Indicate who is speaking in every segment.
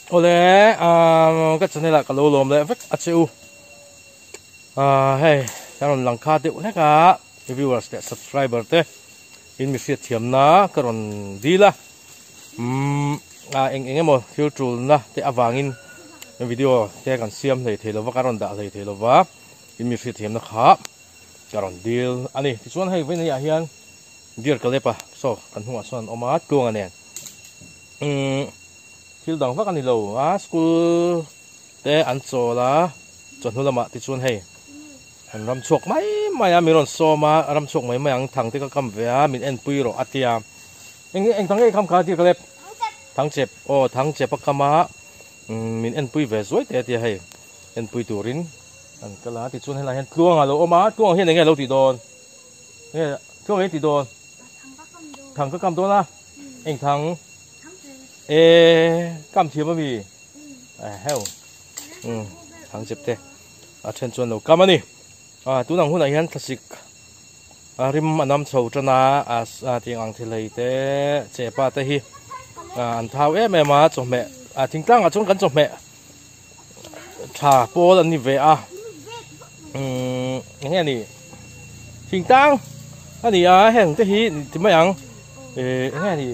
Speaker 1: Awle ka channel ah ka lo lawm leh vek a che u. Hei ka rawn lang kha deuh hlek a viewers leh subscriber te in mi hriat thiamna ka rawn dil a. Eng eng emaw thil tulna te avangin video te kan siam hlei thei lova ka rawn dah hlei thei lova in mi hriat thiamna kha ka rawn dil a ni. Tichuan hei vawiin ah hian deer ka lep a saw kan hnungah sawn an awm a tluanga nen umm thil dang vak a ni lo a school te an chawl a chawhnu lamah tichuan hei an ram chhuak mai mai a min rawn sawm a ram chhuak mai mai ang thang te ka kam ve a min enpui rawh a tia eng eng thang nge i kham kha deer ka lep thangchep aw thangchep a kam a umm min enpui ve zuai te a tia hei enpui turin. An kal a tichuan helai hian tluang a lo awm a tluang hian enge a lo tih dawn nge tluang enge tih dawn thang ka kam dawn a eng thang e kam thiam ami heu thang chep te a then chuan lo kam ani a tunang hunah hian thlasik a rim a nam chho tan a a tiang ang thil hei te chepa te hi an thau em em a chawhmeh a thingtlang ah chuan kan chawhmeh tha pawl an ni ve a umm eng nge ni thingtlang a ni a heng te hi ti mai ang eh eng nge ni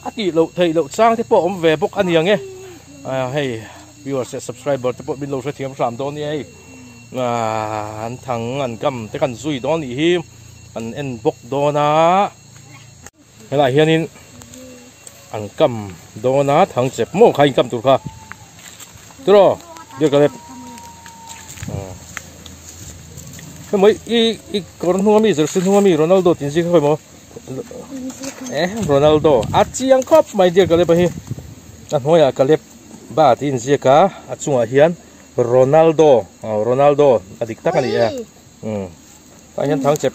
Speaker 1: a tih loh theih loh chang te pawh a awm ve bawk a ni ang e ah hei viewers leh subscriber te pawh min lo hrethiam hram dawn nia hei ah an thang an kam te kan zui dawn nih hi an en bawk dawn a. Helaiah hianin an kam dawn a thang chep maw kha in kam tur kha tiraw dear caleb hemaw i i kawr hnung ami jersey hnung ami Ronaldo tih zing kha khawi maw eh Ronaldo a chiang khawp mai dear caleb a hi a hnuaiah caleb ba tih a inziak a a chungah hian Ronaldo aw Ronaldo a dik tak a ni e umm. Tah hian thang chep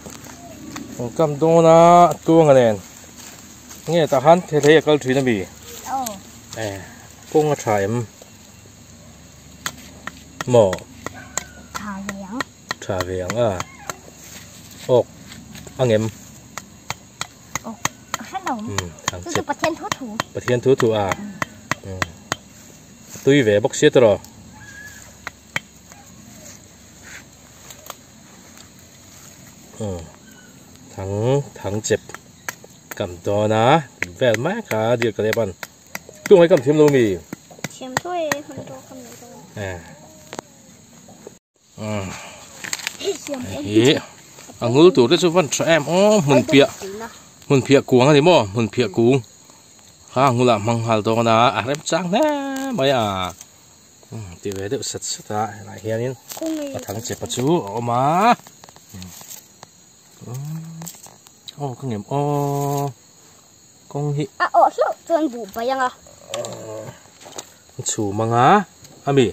Speaker 1: an kam dawn a tuanga nen nge tah khan the hlei a kal thin ami eh kawng a tha em maw
Speaker 2: tha ve ang
Speaker 1: tha ve ang a awk angem
Speaker 2: awk a hre lo chu chu pathian thu thu
Speaker 1: pathian thu thu a tui ve bawk sia tawh Thang thang chep kam dawn a vel mai kha dear ka lep an tung ai kam thiam lo mi
Speaker 2: thiam thui e hman to kam lo dawn
Speaker 1: eh hi a ngul tur te chu van tha em aw hmun piah hmun piah kuang ani maw hmun piah kung kha ngula hmang nghal dawn a a rem chang hle mai a. Ti ve deuh sat sat a helai hianin a thang chepa chu a awm a aw ka ngem aw kawng hi
Speaker 2: a awh hlauh chuan buh bai anga
Speaker 1: chhum anga ami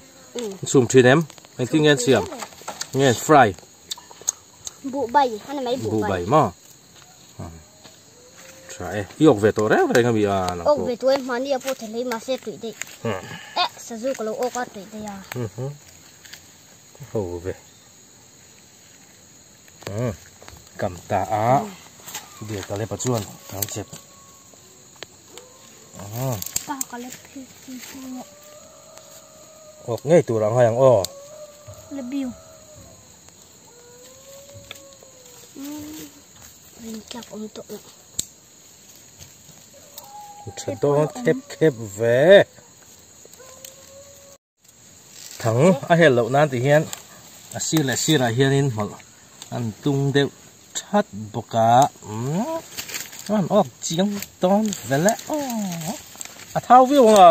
Speaker 1: chhum thin em engtin nge an siam nge fry
Speaker 2: buh bai ani mai
Speaker 1: buh bai maw Tha e, i awk ve tawh reng reng a mi a
Speaker 2: nang pawh. Awk ve tawh e, mahni a pawh thei hlei mahse tuih daih. Eh, sazu ka lo awk a tuih daih a.
Speaker 1: Ho ve. Kam ta a, dear ka lepa chuan thang chep.
Speaker 2: Pa ka lep hi hi hi.
Speaker 1: Awk ngei tur ang hai ang aw.
Speaker 2: Le biu.
Speaker 1: Tha dawn khep khep ve. Thang a hel loh nan tih hian a sir leh sirah hianin hmawlh an tung deuh that bawk a. An awk chiang dawn vel e. A thau viau ang a,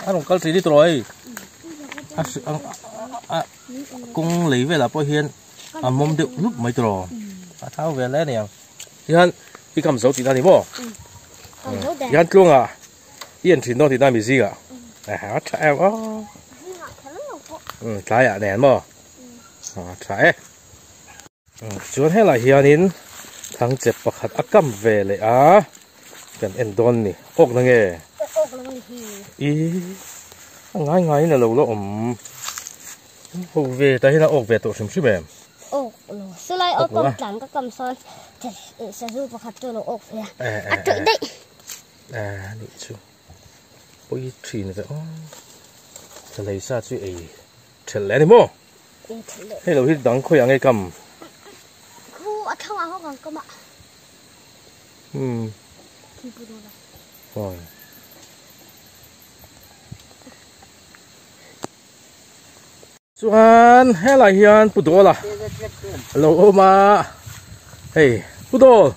Speaker 1: a rawn kal tih ni tawh hei. A kawng lei velah pawh hian a mawm deuh hlup mai tawh a thau ve hle aniang tihian i kam zo tihna a ni maw tihian tluangah i en thin dawn tihna a mi zingah a tha em aw tlaiah nen maw a tha e chuan helaiah hianin thangchep pakhat a kam ve leh a kan en dawn a ni awk na nge i a ngai ngaiin a lo la awm. Ho ve tah hian a awk ve tawh hrim hrim em?
Speaker 2: Awk lo. Silai awk kam tlan ka kam sawn sazu pakhat chu a lo awk ve a. A tawih daih.
Speaker 1: A nih chu. Pawi thin ve aw. Thalei sa chu ei thelh leh a ni maw?
Speaker 2: Ei thelh leh.
Speaker 1: Hei lo hi dang khawi ang e kam.
Speaker 2: Khu a thlang ah ho kang kam a.
Speaker 1: Hmm.
Speaker 2: Khi pu dawn a.
Speaker 1: Aw. Chuan helai hian Pu Dawla a lo awm a, hei Pu Dawl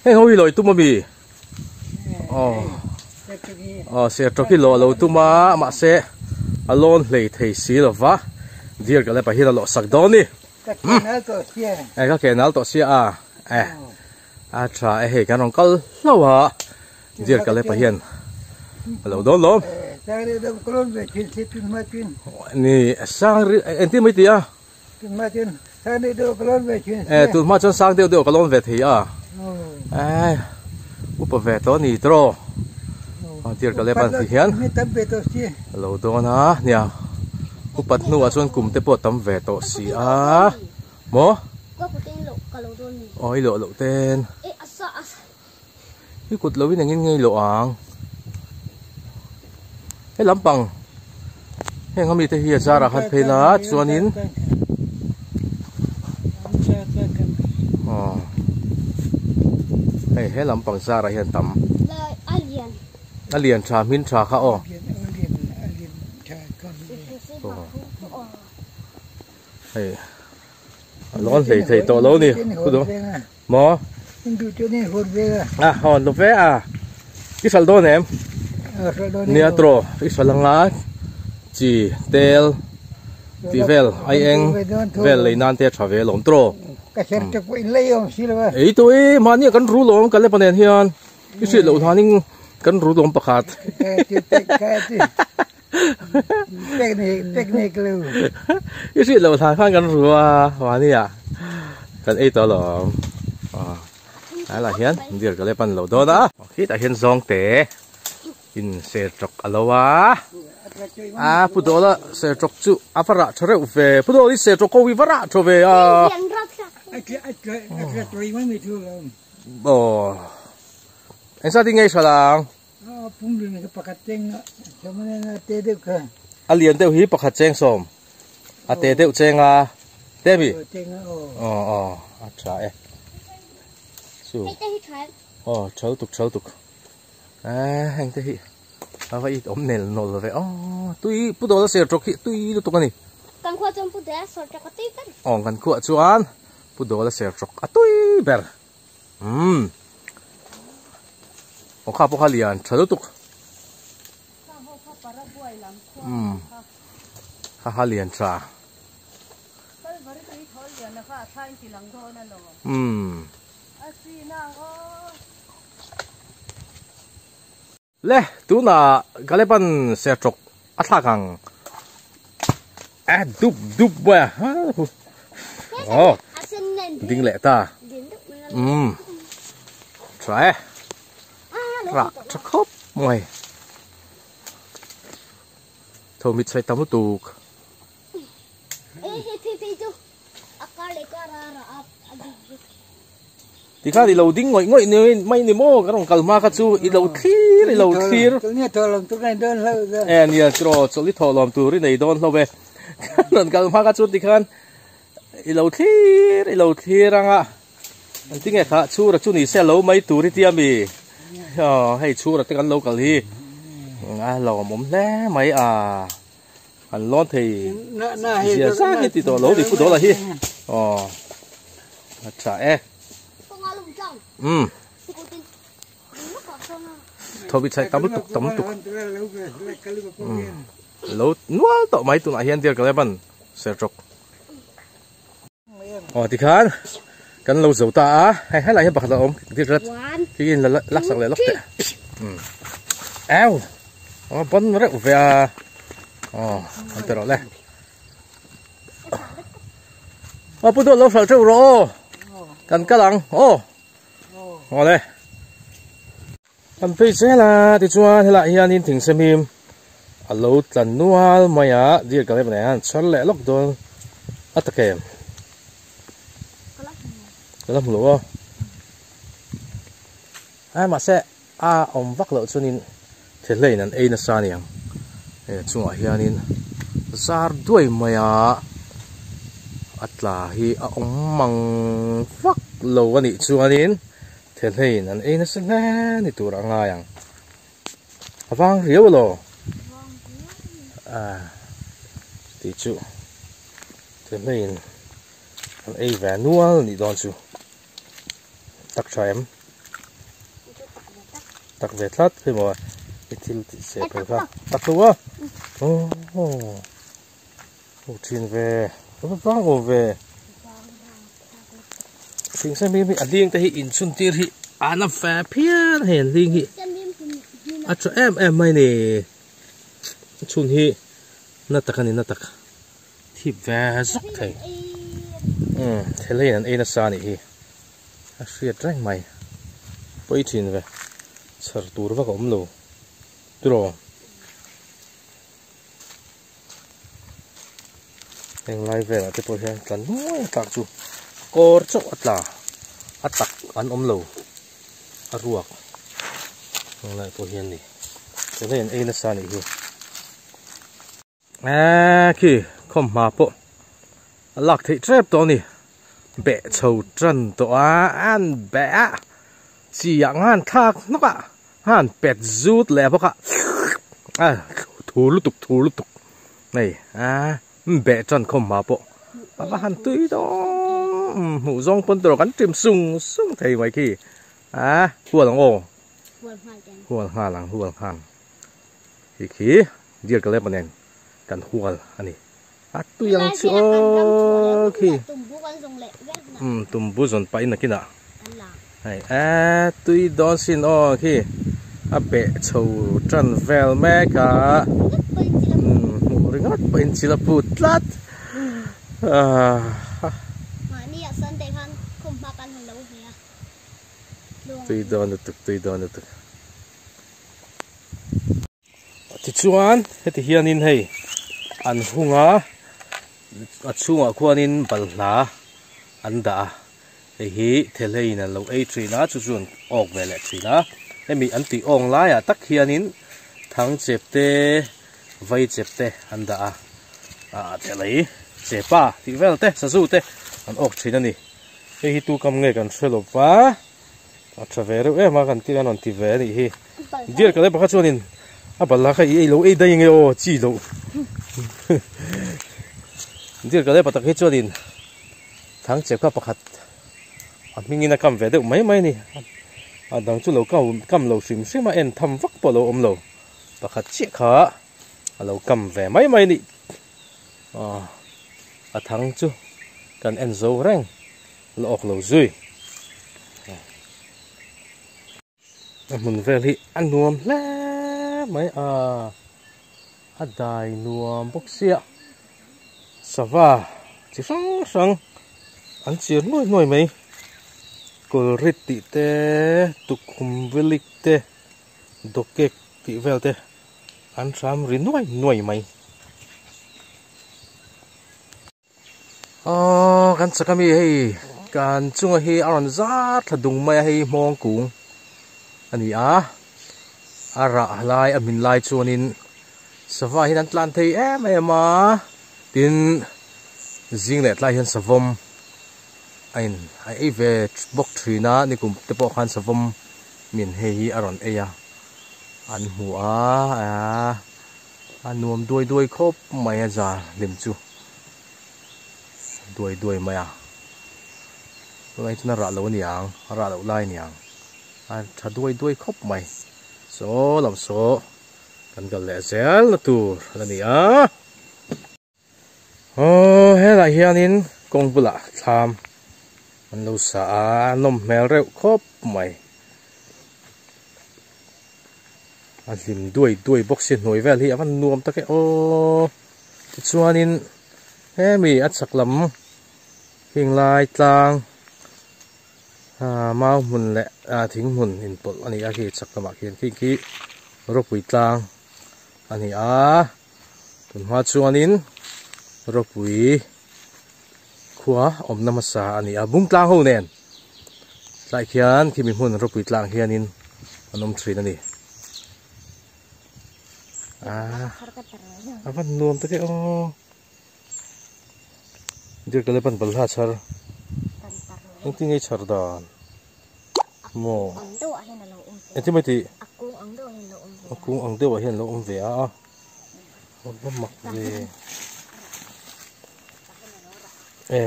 Speaker 1: heng ho hi lawi tum ami? Aw aw sertawk hi lawh a lo tum a mahse a lawn hlei thei si lo va deer ka lepa hian a lawh sak dawn a ni. E ka ke nal tawh sia a e a tha e hei kan rawn kal hlauh a. Dear Kalepa hian a lo dawn lawm. Ni sang ri engtin mai ti a? E tun hma chuan sang deuh deuh ka lawn ve thei a. E upa ve tawh ni tawh. Dear Kalepa an ti hian a lo dawn a nia. Upat hnuah chuan kum te pawh tam ve tawh si a. Maw? Aw i loh loh ten. I kut lo in engin ngei loh ang. He lampang heng ami te hi a zarah khan phei la chuanin aw hei he lampang zarah hian tam a lian tha hmin tha kha aw. Hei a lawn hlei thei tawh lo ni Maw? A hawn lo ve a. I hralh dawn em? Nia tawh i hralh anga chi tel tih vel ai eng vel lei nan te a tha ve alawm tawh. Ei tawh i mahni ah kan ru lawm ka lepa nen hian i hriat loh hlanin kan ru lawm pakhat. I hriat loh hlan khan kan ru a mahni ah kan ei tawh alawm helai hian deer ka lep an lo dawn a khitah hian zawng te in ser tawk a lo a a pu dawla ser tawk chu a va rah tha reuh ve pu dawl i ser tawk ho hi va rah tha ve a aw engzat in nge i hral ang. A lian deuh hi pakhat cheng sawm a te deuh cheng a te mi aw aw a tha e chu aw thal tuk thal tuk e heng te hi a va it awm nel nawl ve aw tui pu dawla ser tawk hi tui lutuk a ni
Speaker 2: kan khua chuan pu dawla ser tawk a tui ber
Speaker 1: aw kan khua chuan pu dawla ser tawk a tui ber. Umm aw kha pawh kha lian tha lutuk umm kha kha lian tha umm Le tunah Kalepan sertawk a thlak ang a dup dup mai a aw ding leh ta umm tha e rah tha khawp mai tho mit chhai tam lutuk. Tikhan i lo ding ngawih ngawih ni mai ni maw ka rawn kal hma kha chu i lo thlir i lo thlir e nia tiraw chawlh i thawh lawm tur i nei dawn hlauh e ka rawn kal hma kha chu tikhan i lo thlir i lo thlir ang a engtinge kha chhura chu ni se lo mai tur i tia mi aw hei chhura te kan lo kal hi a lawmawm hle mai a. An lawn thei zia zang hi ti tawh lo ti pu dawla hi aw a tha e um thobi chhai tam lutuk tam lutuk um lo nual tawh mai tunah hian dear kaleban sertawk Aw tikhan kan lo zo ta a hei helai hian pakhat a awm dik rat tiin la lak sak leh lawk teh um au aw ban reuh ve a aw an ti rawh le aw pu dawt lo hralh teuh rawh aw kan kal ang aw aw le Kan phei zel a tichuan helaiah hianin thingsemim a lo tla nual mai a deer ka lep nei a an chhar leh lawk dawn a tak em ka la hmu lo a a mahse a awm vak loh chuanin. Thehleiin an ei nasa aniang hei a chungah hianin zar duai mai a a tla hi a awm mang vak lo a nih chuanin thehleiin an ei nasa hle ni tur a ngai ang a vang riau elaw a tih chu thehleiin an ei ve nual a nih dawn chu. Tak tha em? Tak ve tlat hei maw i thil tih se phei kha tak lo a oh oh thin ve va vang awm ve thing sen mi a ding te hi in chhun tir hi ana fe phian hei an ding hi a tha em em mai ni chhun hi na tak ani na tak Thip ve zuk thei. Umm thil an ei nasa anih hi. A hriat reng mai. Pawi thin ve. Chhar tur vak a awm lo. Tiraw. Heng lai velah te pawh hian tla nuai a tlak chu kawr chauh a tla a tak an awm lo a ruak heng lai pawh hian ni. Thil an ei nasa anih hi. Eee khi khawmhma pawh a lak theih tep tawh a ni beh chho tan tawh a an beh a chi ah ngan thlak hnawk a han pet zut leh bawk a a thu lutuk thu lutuk hei a beh tan khawmhma pawh a va han tui dawn hmuh zawng pawn tur kan ṭim sung sung thei mai khi a hual ang aw hual nghal ang hual nghal. Hei khi deer ka lep nen kan hual a ni. A tui ang chu aw khi. Um tumbu zawn pah in nakinah. Hei a tui dawn sin aw khi a beh chho tan vel mek a. Um hmuh ringawt pawh in chil a phut tlat. Tui dawn lutuk tui dawn lutuk. Tichuan heti hianin hei an hung a a chhungah khuanin balhla an dah a hei hi thehleiin an lo ei thin a chu chu an awk ve leh thin a hemi an tih awng laiah tak hianin thang chep te vai chep te an dah a ah thehlei chepa tih vel te sazu te an awk thin a ni hei hi tu kam nge kan hre lo va. A tha ve reuh em a kan tih an rawn ti ve a nih hi. Dear ka leh pakhat chuanin a balh a kha i ei lo ei daih nge aw chi loh. Dear ka leh patak hi chuanin thang chep kha pakhat a hmingin a kam ve deuh mai mai a ni. A dang chu lo kam lo hrim hrim a en tham vak pawh a lo awm lo. Pakhat chiah kha a lo kam ve mai mai a ni. A thang chu kan en zo reng. La awk lo zui. A hmun vel hi a nuam hle mai a, a dai nuam bawk sia. Sava chi hrang hrang an chir nuai nuai mai. Kawlrit tih te, tukhum vilik te, dawkek tih vel te an hram ri nuai nuai mai. Aww kan chak ami hei kan chunga hi a rawn zar thla dung mai a hei hmawng kung a ni a a rah lai a hmin lai chuanin sava hian an tlan thei em em a tin zing leh tlai hian savawm a in a ei ve bawk thin a nikum te pawh khan savawm min hei hi a rawn ei a an hmu a a nuam duai duai khawp mai a za hlim chu. Duai duai mai a tunah hi chuan a rah lo a ni ang a rah loh lai a ni ang a tha duai duai khawp mai saw lam saw kan kal leh zel na tur a ni a aw helaiah hianin kawng bulah thlam an lo sa a a nawm hmel reuh khawp mai. A hlim duai duai bawk si hnuai vel hi a van nuam tak e aw tichuanin hemi a chhak lam heng lai tlang ah mau hmun leh ah thing hmun inpawlh a ni a khi chhak lamah khian khi khi rawpui tlang a ni a tunhma chuanin rawpui khua awmna hmasa a ni a bung tlang ho nen tlai khian khimi hmun rawpui tlang hianin an awm thin a ni. Ah, a van nuam tak e aw. Dear Kalepan balhla chhar. Engtin nge i chhar dan? Maw? Engtin mai tih? A kung ang deuhah hian a lo awm ve a. A va mak ve. E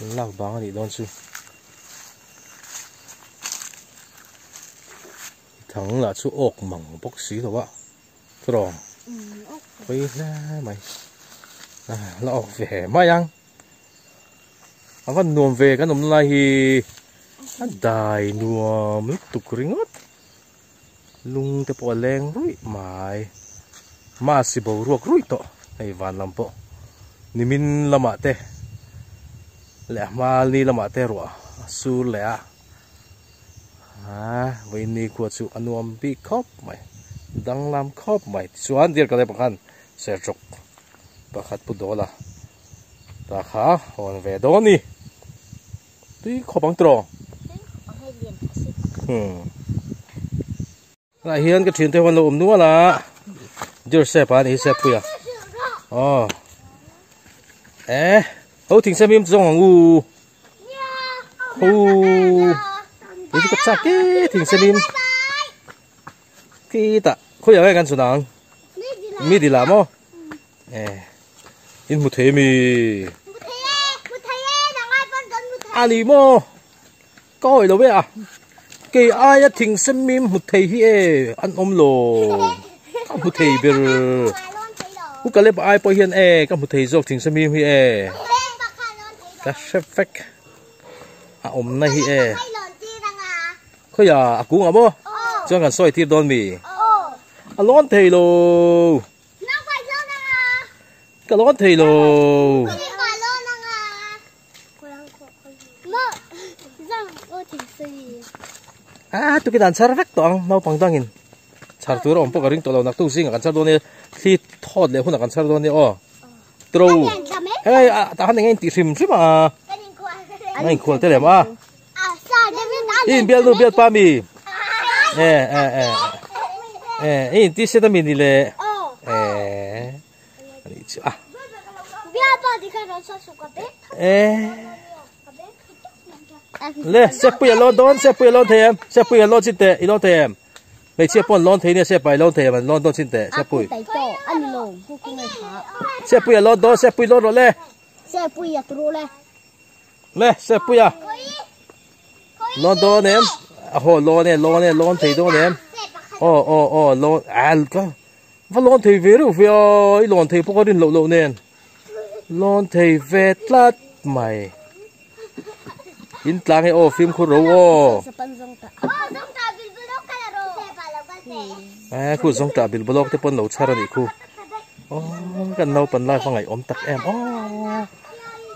Speaker 1: an lak bang a nih dawn chu. Thang lah chu awk mang bawk si lo a. Tawng pui hle mai la awk ve mai ang a van nuam ve kan awmna lai hi a dai nuam lutuk ringawt lung te pawh a leng ruih mai mahse boruak ruih tawh hei van lam pawh nimin lamah te leh hmani lamah te ruah a sur leh a. Aa vawiin ni khua chu a nuam bik khawp mai danglam khawp mai tichuan dear ka pakhan serchawk pakhat pu dawl a ta kha hawn ve dawn a ni tui khawp ang tiraw hmm tunah hian ka thiante ho an lo awm nual a dear sep a ni hi sep pui a aw eh ho thing sem im zawng ang u. Hu. Ni chu ka chak e thing senin. Khi ta khawi ang e kan chun ang. Mi dil ah maw? Eh. In hmu thei mi. Ani maw? Ka awih lo e a. Kei aia thing sem mi hmu thei hi e an awm lo. Ka hmu thei ber. U Caleb ai pawh hian e ka hmu thei zawk thing sem mi hi e. Ka hre vek a awmna hi e. Khawiah a kung ah maw? Chuan kan sawi tir dawn mi? A lawn thei lo. Ka lawn thei lo. A tukin an chhar vek tawh ang naupang dangin chhar tur a awm pawh ka ring tawh lo naktuk zingah kan chhar dawn nia thli thawt leh hunah kan chhar dawn nia aw tro hei a tah han eng a intih hrim hrim a a inkhual te lem a i inbialnu bialpa mi e e e e i inti set ami ni le e ani chu a e le sepui a lawn dawn sepui a lawn thei em sepui a lawn chin teh i lawn thei em hmeichhia pawh an lawn thei nia sepa i lawn thei em an lawn dawn chin teh sepui sepui a lawn dawn sepui lawn rawh le
Speaker 2: sepui a turu le
Speaker 1: le sepui a lawn dawn em a haw lawn e lawn e lawn thei dawn em aw aw aw lawn al ka Va lawn thei ve reuh ve a, i lawn thei pawh ka rin loh loh nen. Lawn thei ve tlat mai. In tlang e aw fimkhur ro aw. Eh khu zawng tah bil blok te pawn lo chhar a nih khu. Aw kan naupan lai hmangaih awm tak em aw.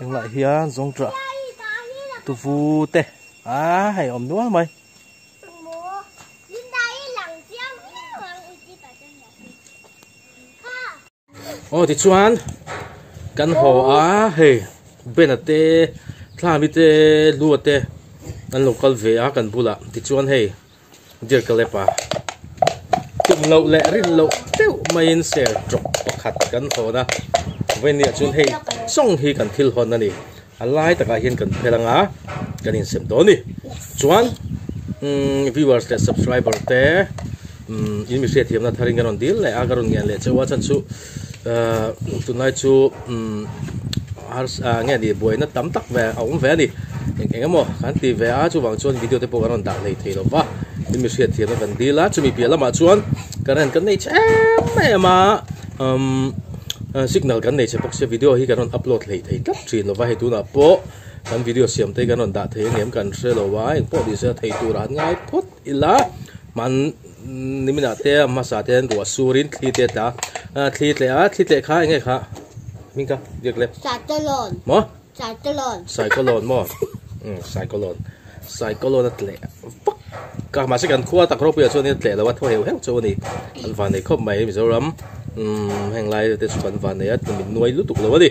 Speaker 1: Englah hian zawng tah tuvu te a hei awm nual mai. Aw tichuan kan haw a hei Ben-a te Thlami te Lua te an lo kal ve a kan bulah tichuan hei Dear Caleb-a tum loh leh rin loh deuh maiin ser tawk pakhat kan hawn a vawiin chuan hei sawng hi kan thil hawn a ni. A lai takah hian kan phel anga kan insem dawn a ni. Chuan umm viewers leh subscriber te umm in mi hriatthiamna tharin ka rawn dil leh a ka rawn ngen leh cheu a chhan chu ahh tunlai chu umm harsa nge ni buaina tam tak ve a awm ve a ni. Eng eng emaw kan ti ve a chuvang chuan video te pawh kan rawn dah hlei thei lo va in mi hriatthiamna kan dil a chumi piah lamah chuan current kan nei che em em a umm. Signal kan nei che bawk sia video hi kan rawn upload hlei thei tlat thin lova hei tunah pawh kan video siam te hi kan rawn dah thei ang em kan hre lo a engpawh ni se a thei turah an ngai phawt ila hman niminah te a hmasa te an ruah surin thli te a tla a thli tleh a thli tleh kha enge kha hming kha biak le
Speaker 2: Cyclone
Speaker 1: maw
Speaker 2: Cyclone
Speaker 1: Cyclone maw um Cyclone Cyclone a tleh vak ka mahse kan khua tak ropui ah chuan in a tleh lo a thaw heuh heuh chu a ni an van nei khawp mai Mizoram umm heng lai te chu kan van nei a min nuai lutuk lo a ni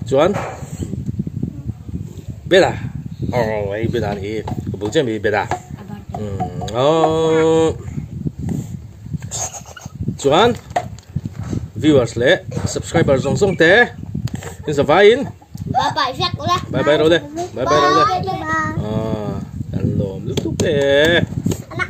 Speaker 1: chuan Bela aw hei Bela a ni hi ka bul chiah mi hi Bela umm aww. Chuan viewers leh subscriber zawng zawng te in zavaiin
Speaker 2: Bye bye vek ule.
Speaker 1: Bye bye rawh le. Bye bye rawh le. Ah, kan lawm lutuk e.